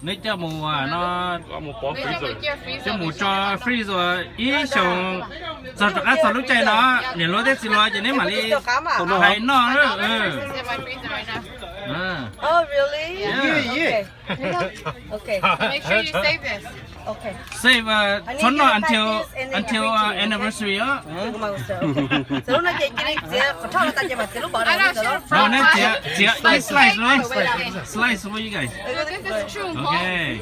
Neb coj mus no, coj mus tso freeze ua ib xyoos, txog rov qab txog lub caij no, niam hluas thiab txiv hluas ces neb mam li hais noj. Save, txhob noj until, until anniversary os. No, neb txiav, txiav ib slice, slice for you guys. Okay.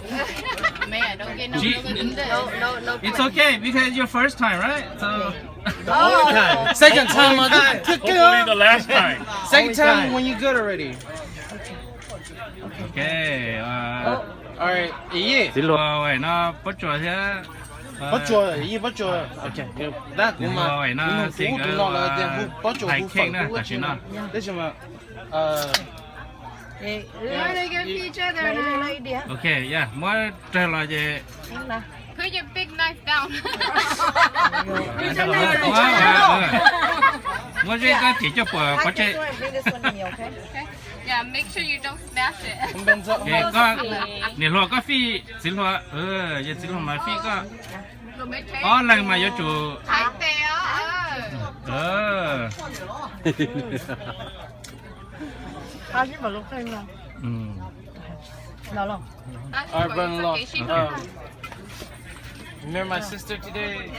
It's okay because it's your first time, right? So. Second time, hopefully the last time. Second time when you good already. Okay. Txiv hluas no pob tsuas thiab. Pob tsuas, pob tsuas. Txiv hluas no hu pob tsuas hu fawm tam sim no. Tab sis mas, okay, yeah, muab raws los ces. Muab zeb koj tim coj puas pov tseg. Koj, niam hluas koj fij txiv hluas, yog txiv hluas mas fij koj. Ob leeg mas yuav tsum. Remember my sister today.